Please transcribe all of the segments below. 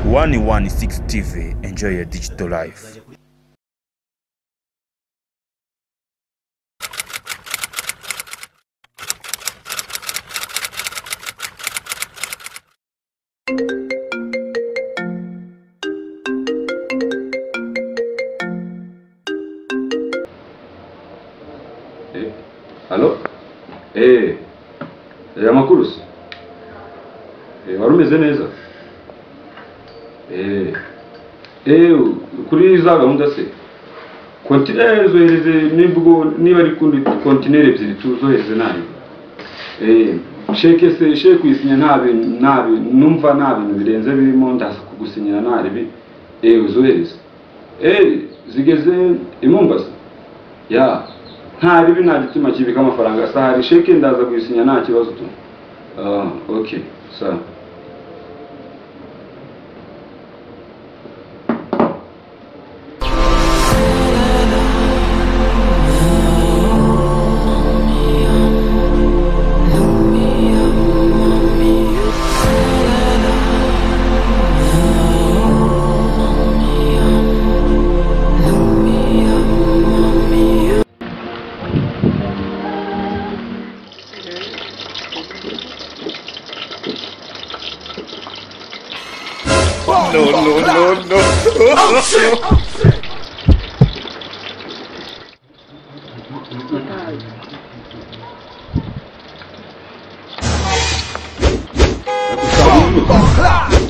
116 TV, enjoy your digital life. Allo? Amakuru se? Wari umeze neza? Kuri za gahunda se? Kontineri zohereze nibwo niba ari kundi kontineri ebyiri tuzohereze nayo. Sheke se sheke kuyisinya nta numva nta bintu birenze birimo ndaza kugusinyira naribi. Uzohereze. Zigeze i Mombasa? Ya. Nta bibi nta gitima kibika amafaranga sahari sheke ndaza kuyisinya nta kibazo tu. Okay, sawa. No. Oh, shit. Oh, shit.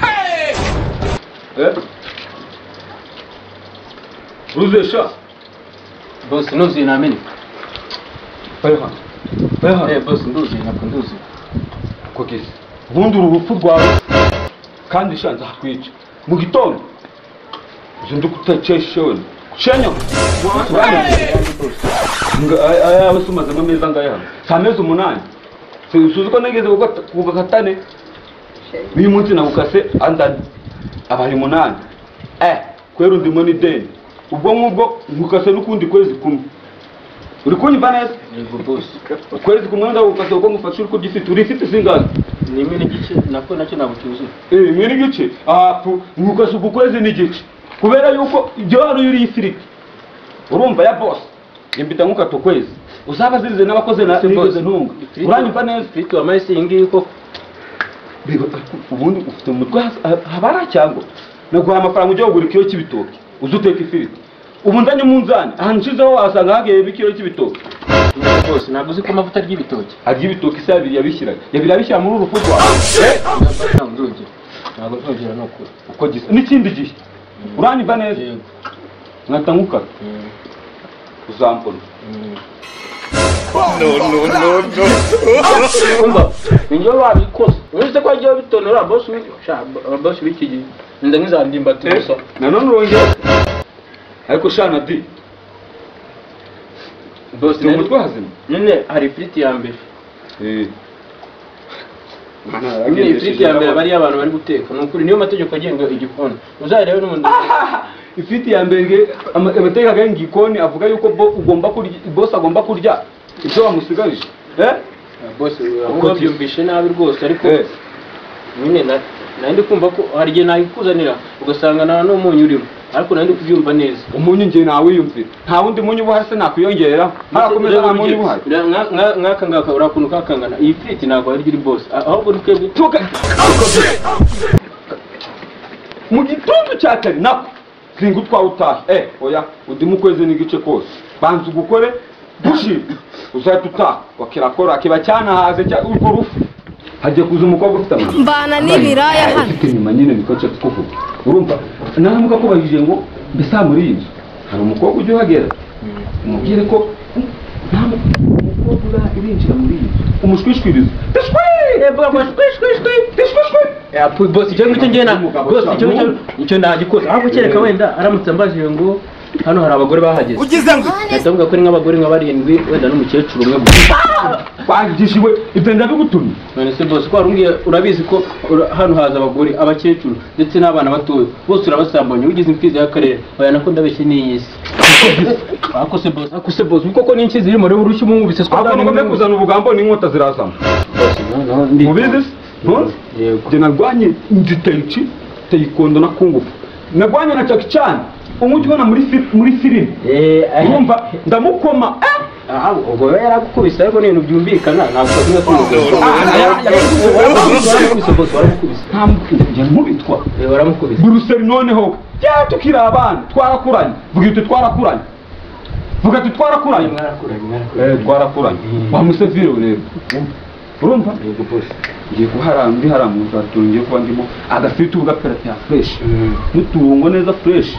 Hey! Ruzesha. Boss, nuzuye namenye. Bayaha. Boss, nduzuye ntabwo nduzuye. Kogeze. Ubundi urupfu rwawe kandi shanza hakwica. Mu gitondo zindukutakeshoni shenya aya basumaze ameza ngaya samezi 8 suzi ko nageze kugakatane uyu munsi nagukase andani abari 8 kwera ndimo ni deni ubwo ngubwo ngukase n'ukundi kwezi kumwe uri kunyumva neza? Yego boss. Ukwezi kumwe ndagukase uko ngufasha uri kugifite uri ifite zingahe? Ni imwe n'igice nako nacyo ntabwo cyuzuye. Imwe n'igice ngukase uku kwezi n'igice kubera yuko ibyo hano uri ifiriti urumva ya boss imbita ngukata ukwezi uzaba zirize n'abakoze na nigeze ntunga uranyumva neza? Ifiriti wamaye si iyi ngiyi koko. Ubundi ufite umutwe habara cyangwa naguha amafaranga ujya kugura ikiro cy'ibitoki uze uteka ifiriti ubu nzanye umunzani ahantu nshizeho wasanga hagiye ikiro cy'ibitoki. Boss ntabwo uzi ko amavuta arya ibitoki? Arya ibitoki se yabiri yabishyira yabiri abishyira muri uru rufu rwawe. Ntabwo nzongera no kure uko gisa n'ikindi gihe uranyumva neza? Nkahita ngukata uzambona. No. Umva ninjye wabikoze uretse ko agiye bitonora boss boss b'iki gihe nda nk'izandimbati gusa nanone urongera ariko shana di boss ni umutwe hazima nyine hari ifiriti ya mbere. Nyine ifiriti ya mbere bari abantu bari guteka ni ukuri niyo mategeko agenga igikoni uzarebe n'umuntu ifiriti ya mbere amategeko agenga igikoni avuga yuko ugomba kurya boss agomba kurya ibyo bamusigarije. Boss ahubwo byumvishe nabi rwose ariko nyine nari kumva ko hari igihe nayikuzanira ugasanga nta n'umunyu urimo ariko nari kubyumva neza. Umunyu ngiye nawiyumvira nta wundi munyu ubuhari se nakwiyongerera harakomeza nta munyu ubuhari nk'aka ngaka urakuntu kakangana iyi firiti ntabwo ari iri boss ahubwo ni twebwe mu gitondo cya kare nako singa utwawe utahe oya undi mu kwezi n'igice kose banza ugukore gushira uzahita utaha wakirakora kiba cyanahaze urwo rufu hagiye kuza umukobwa ufite amara mbana n'ibiraya hano ufite inyuma nyine niko nshaka kuvuga urumva naramuka kubajije ngo mbese muri iyi nzu hari umukobwa ujya uhagera umubwire ko nta mukobwa urinjira muri iyi nzu umushwishwiriza boss icyo ngicyo njye na boss icyo ngicyo icyo nagikoze ahubwo kereka wenda aramutse ambajije ngo hano hari abagore bahageze Ugize ngo ndavuga ko ari nk'abagore nka barindwi wenda n'umukecuru umwe gusa twagishiwe ibyo ndabigutumye none se boss ko warumbwiye urabizi ko hano haza abagore abakecuru ndetse n'abana batoya bose urabasambanya ugize imfizi y'akarere oya nako ndabeshye n'iy'isi akose boss akose boss koko n'inshyi ziri muri urushyi umwubise ahubwo ngombe kuzana ubugambo n'inkota zirazamo mubizi se ntuzi Yego. Njye narwanye nditaichi Taekwondo na kung fu. Nagwanye na Jackie Chan. Umujyi ubona muri filime. Urumva ndamukoma. Aha ubwo yaragukubise ariko ni ibintu byumvikana ntabwo tuba tumubwira. Waramukubise. Ntamukubise nkubitwa. Waramukubise. Buruseli noneho. Ya tukiri abana twarakuranye. Vuga uti twarakuranye. Vuga ati twarakuranye. Twarakuranye. Wa musevire rero. Urumva? Yego boss. Ngiye kuhara ndi haramuza tungiye kuba ndimo agafite ugapera cya fresh. Nuturungo neza fresh.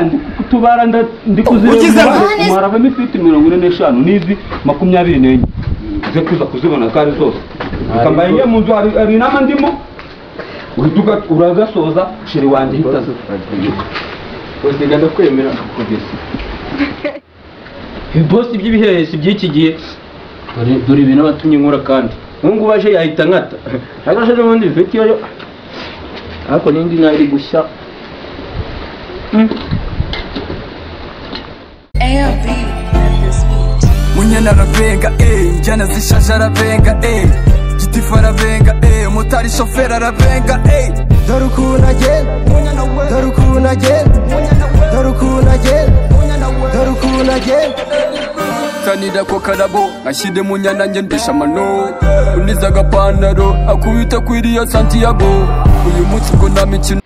Ndi kutubara ndi kuzireba. Marava mifite 45 nizi 24. Ze kuza kuzibona kare zose. Kambaye ngiye mu nzu hari inama ndimo. Uhituka uragasoza shiri wanje hitaza. Boss nganda kwemera kugeza. Boss iby'ibihehesi by'iki gihe dore ibintu abatumye nkora kandi ubu baje yahita nkata ariko se n'ubundi bifite iyo ariko n'indi nayo iri gushya. Munyana arabenga njyana zishaje arabenga gitifu arabenga motari shoferi arabenga dore ukuntu agenda dore ukuntu agenda dore ukuntu agenda dore ukuntu agenda tanira ko karabo ashyire munyana ngendesha amano uniza agapantaro akubita kwiriya Santiago uyu munsi ngo nta mikino.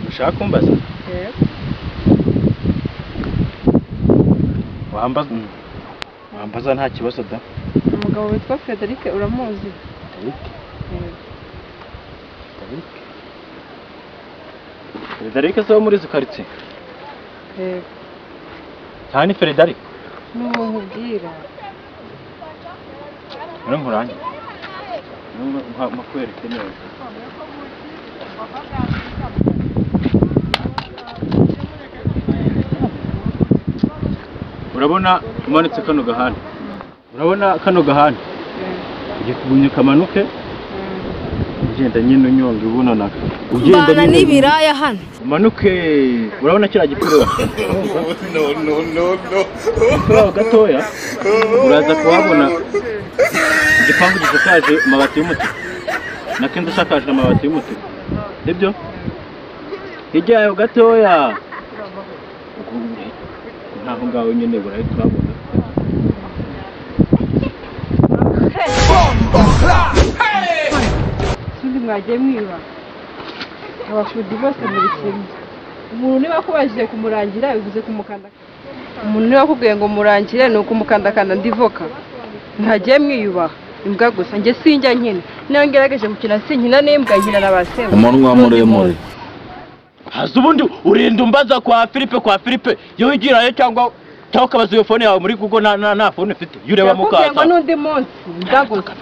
Ushaka kumbaza? Wambaza wambaza nta kibazo da. Umugabo witwa Frederic uramuzi? Frederic? Frederic se wo muri izo quartier? Yego. Cyane Frederic? Nuwo nkubwira. Uri nkurange. Makwereke neza. Urabona umanutse kano gahanda. Urabona kano gahanda. Ugiye kugumya kamanuke. Ugenda nyine unyonga ubunonaka. Ugenda n'ibiraya hano. Umanuke urabona kira gipiro. No no no no. Kuri gatoya uraza kuhabona igipangu gisakaje amabati y'umutuku. Nakenze asakaje amabati y'umutuku. Nibyo? Hirya yayo gatoya. Ntaho ngaho nyine burahita urabona. Sindi mwagiye mwiba. Abafundi bose muri kimwe. Umuntu niba akubajije kumurangira bivuze kumukanda. Umuntu niba akubwiye ngo murangire ni ukumukandakanda ndivoka. Ntagiye mwiyubaha. Imbwa gusa njye sinjya nkina. Niyo ngerageje gukina sinkina n'imbwa nkina na ba sema. Umunwa muremure. Haza ubundi urinda umbaza kwa Philippe yo wigirayo cyangwa ukabaza iyo phone yawe muri Google na phone ufite iyo ureba mukata. Ngo n'undi munsi imbwa gusa.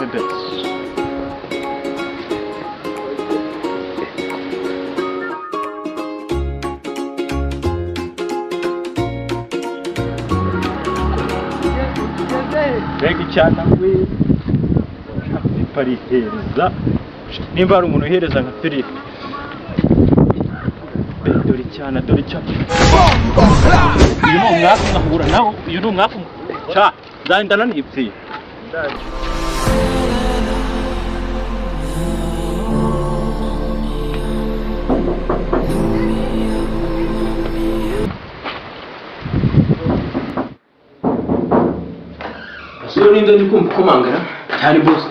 Mbega icyana we Philippe arihereza nimba hari umuntu uhereza nka Philippe. Dore icyana dore icyana. Uyu ni umwaku nkahura nawo uyu ni umwaku ca nzahindana nipfiye. Sio ninde ndi kumva komangara cyane boss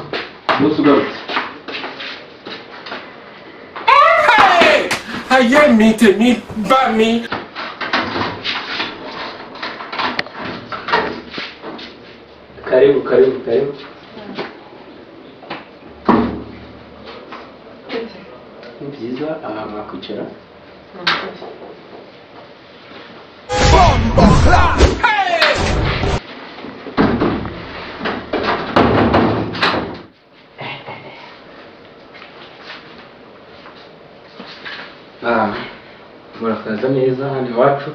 boss ugarutse. Ayé mi tèmi bá mi. Karibu karibu karibu. Ni byiza aha mwakwicara. Murakaza neza hano iwacu.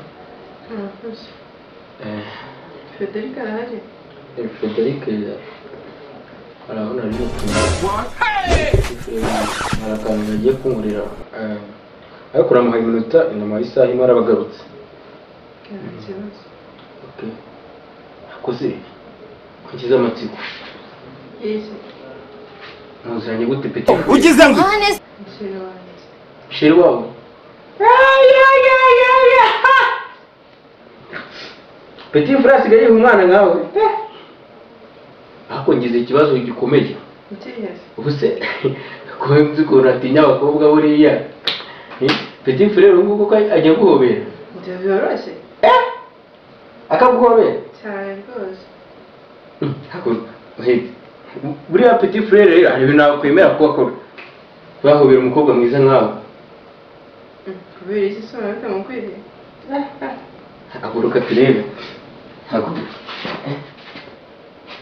Frederic arahari? Frederic arabona ari mutumye. Hari akantu yagiye kunkorera ariko uramuha iminota inyuma y'isaha imwe arabagarutse. Akoze kukiza amatsiko. Muzanye gute petit frère? Ugize ngo chéri wawe. Petit frère asigaye yiha umwana nkawe. Ariko ngize ikibazo gikomeye. Ubuse ko nzi ko uratinya abakobwa buriya. Petit frère ubu ngubu ko ajya guhobera. Ibyo byoroshye. Akaguhobera? Cyane rwose. Buriya petit frère rero hari ibintu nakwemera ko akora. Bahobera umukobwa mwiza nkawe. Kubera iki se bitamukwiriye? Haguruka turebe. Haguruka.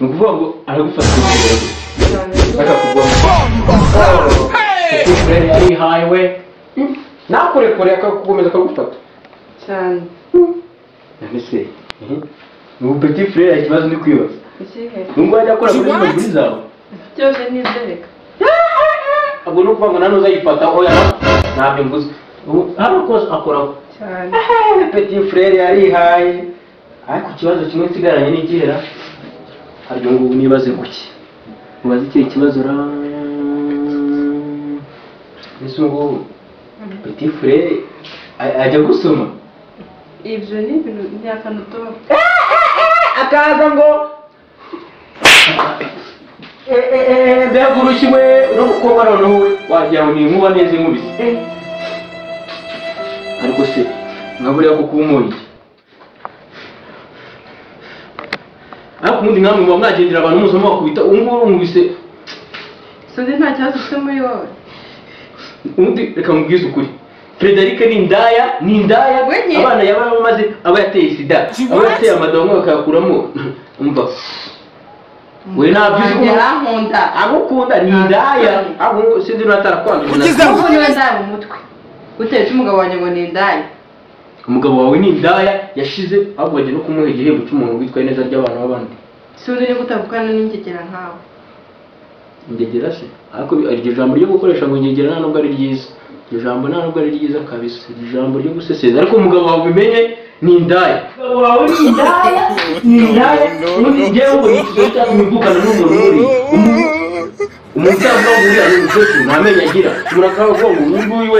Ni ukuvuga ngo aragufata akakugwamo. Petit frère yarihaye we. Nakurekure akagukomeza akagufata. Cyane. None se ubu petit frère hari ikibazo ndi kwibaza. Nubwo yajya akora muri izo nguri zawe. Byose ni ibyereka. Ubwo ni ukuvuga ngo nta n'uzayifata oya ntabyo mvuze. Hano kose akoraho. Cyane. Petit frère yarihaye. Ariko ikibazo kimwe nsigaranye ni igihera. Harya ngo nibaze guki. Mubaze ikihe kibazo ra. Ese ngo petit frère ajya gusoma. Ibyo ni ibintu ni akantu tuba. Akaza ngo mbega urushyi we n'umukobwa noneho we wagira ngo ni inkuba neza inkubise. Ariko se nka buriya ko kuba umuye. Ariko ubundi nkamwe muba mwagendera abantu muza mubakubita ubu ngubu nkubise. Sinzi nta kibazo ufite muri wowe. Ubundi reka mubwize ukuri. Frederic ni indaya, abana yaba bamaze aba yateye sida, aba yateye amadongo bakayakuramo. Umva. We ntabyo uzi ko arankunda. Agukunda ni indaya, aho sinzi natarakwanduje. Ubu niwe ndaya mu mutwe. Utetse umugabo wanjye ngo ni indaya. Umugabo wawe ni indaya yashize ahubwo bagiye no kumuha igihembo cy'umuntu witwaye neza ry'abantu b'abandi. Sinzi niba utavugana n'ingegera nkawe. Ingegera se? Ariko iryo jambo ryo gukoresha ngo ingegera nta nubwo ari ryiza. Iryo jambo nta nubwo ari ryiza kabisa. Iryo jambo ryo guseseza. Ariko umugabo wawe ubimenye ni indaya. Umugabo wawe ni indaya, ni indaya. Ubundi njyewe ubu ikibazo cyatumye mvukana n'umuntu uri. Umuntu utavuga ngo uriya ni umukecuru nta menyo agira. Umuntu akaba avuga ngo uyu nguyu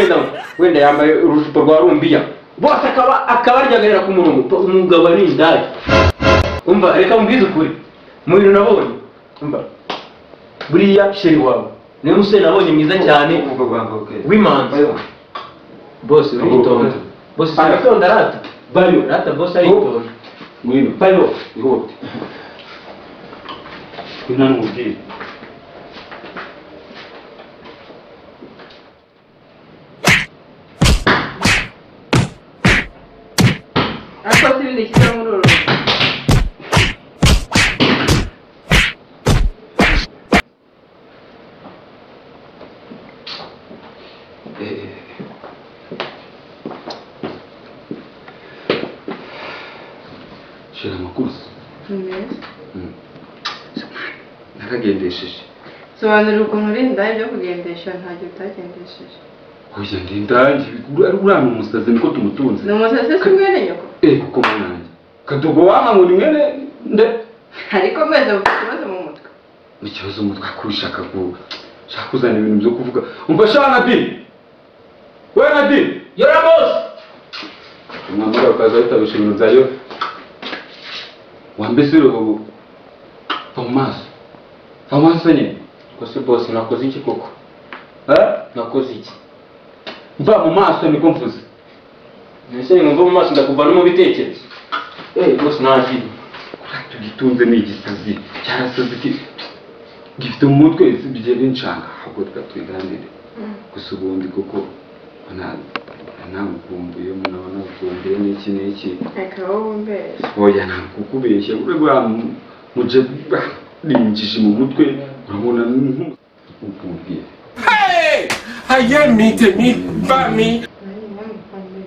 wenda yambaye urujipo rwa rumbiya. Bose akabaryagarira ku murongo. Umugabo ni indaya. Umva reka mbwize ukuri. Mu bintu nabonye. Umva. Buriya chéri wawe niwe musore nabonye mwiza cyane w'imanzi. Bose uritonda. Bose uritonda rata. Bayo rata bose aritonda. Ngwino. Bayo ihute. Ngwino nkubwire. Ariko si ibindi kiza muri uru rugo. Shira amakuru. Ni meza. Naragendesheje. Sobanura ukuntu uri indaya byo kugendesha ntacyo utagendesheje. Oya ndi indaya uriya ni umusazi niko tumutunze. Ni umusazi si mwene nyoko? Kuko mwananjye. Kadogo wama ngo ni mwene nde? Ariko mwese mufite ikibazo mu mutwe. Ikibazo mu mutwe kushaka shaka kuzana ibintu byo kuvuga. Umva sha Nadi. We Nadi. Yora boss. Umwambaro ukaza witabisha ibintu byayo. Wambese ubu va mu maso. Va mu maso nyine. Kose boss nakoze iki koko? Nakoze iki? Mva mu maso niko mvuze. Ese ngo mva mu maso ndakuva no mu bitekerezo. Boss nagiye. Tugitunze ni igisazi. Cyarasazi ki gifite mu mutwe bigiye binshanga ahubwo tukatwiganire. Gusa ubundi koko nagukumbuye umuntu abona gukumbuye n'iki n'iki. Reka wowe umbeshye. Oya ntakukubeshya uriya muje ninjije mu mutwe urabona nk'ukubwiye. Ayé mi tèmi bá mi.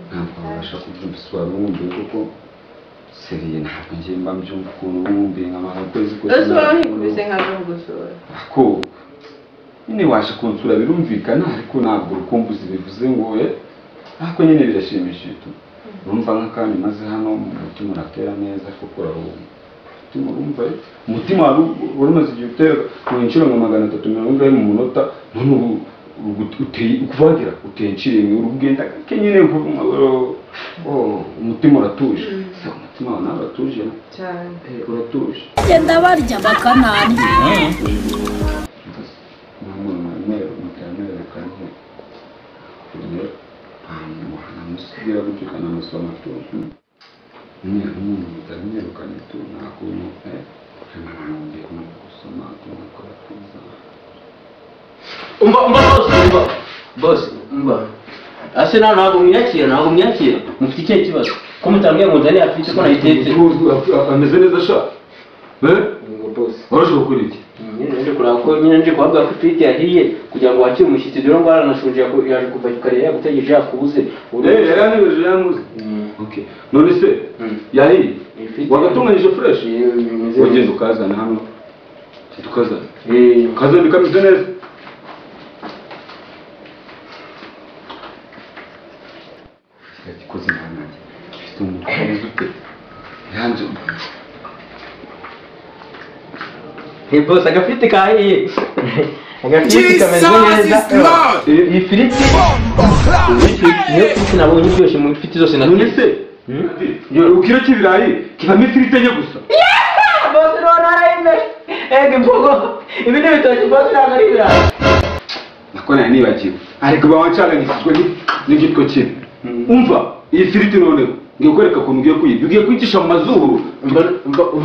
Ntabwo wabasha kubyumva wumviye kuko seriye ntabwo njye mba mbyumva ukuntu wumviye nkamara ukwezi kose. Ese ubona nkikubise nkaza kugusura. Ko nyine waje kunsura birumvikana ariko ntabwo urukumbuzi bivuze ngo ariko nyine birashimishije tu. Urumva nk'akanya maze hano mu mutima uratera neza kuko urabona. Umutima urumva, umutima wari umaze igihe utera mu inshuro nka 340 mu munota, none ubu uteye ukuvangira, uteye inshuro imwe, urugenda gake nyine, umutima uratuje. Se umutima wawe nawe uratuje cyane? Uratuje. Genda barya bakanarya. Namusigira gutyo ukanamusoma tu. Umuntu utamwirukanye tu, nta kuntu ngiye gusoma tunakora twiza. Umva umva boss, umva ase ntabwo mwiyakira, ntabwo mwiyakira. Mufite ikihe kibazo ko mutambwiye ngo nzane afite ko nayitetse? Ameze neza sha. Waraje gukora iki? Nyine nje kureba ko nyine nje kuhabwa ko ifiriti yahiye kugira ngo wakire umushyitsi, dore ngo aranashonje, yaje kuva kare yagutegereje yakubuze. Yarantegereje yamuze. Okay. None se yahiye? Wagatunganyije fresh? Ugenda ukazana hano. Tukazana. Ukazana kameze neza. Gikoze nanjye. Gifite umutwe ute? Yanze. Hey boss, agafiriti kahiye. Agafiriti kameze neza. Iyi firiti niyo firiti nabonye iryoshye mu ifiriti zose natetse. None se ikiro cy'ibirayi kivamo ifiriti enye gusa? Boss, none warayimeshe. Ega imbogo, ibi ni ibitoki boss, ntabwo ari ibirayi. Nako nari nibagiwe. Ariko uba wancanganyikijwe n'igitwo kimwe. Umva iyi firiti noneho ngiye kwereka ukuntu ugiye kuyirya, ugiye kuyicisha mu mazuru.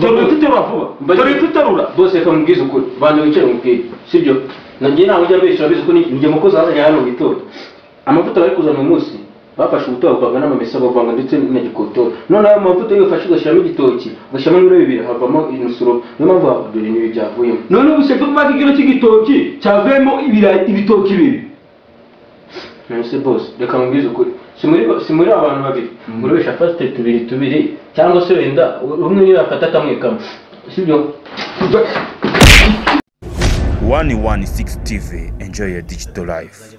Dore tuterura vuba, dore tuterura. Bose reka mubwize ukuri, banza wicare mubwire, sibyo? Nanjye ntabwo ujya mbeshya, urabizi ko njye mukozi wazanye hano mu gitondo. Amavuta bari kuzana uyu munsi, bafashe ubuto bavanga n'amamesa bavanga ndetse na gikotori. Noneho ayo mavuta iyo ufashe ugashyiramo igitoki, ugashyiramo n'ibiro bibiri, havamo imisoro. Niyo mpamvu dore n'ibi byavuyemo. None ubu se kuba ikiro cy'igitoki cyavuyemo ibirayi ibitoki bibiri. None boss, reka mubwize ukuri, si muri abantu babiri buri wese afate tubiri tubiri, cyangwa se wenda umwe niba afata kamwe kamwe, sibyo? 116 TV, enjoy your digital life.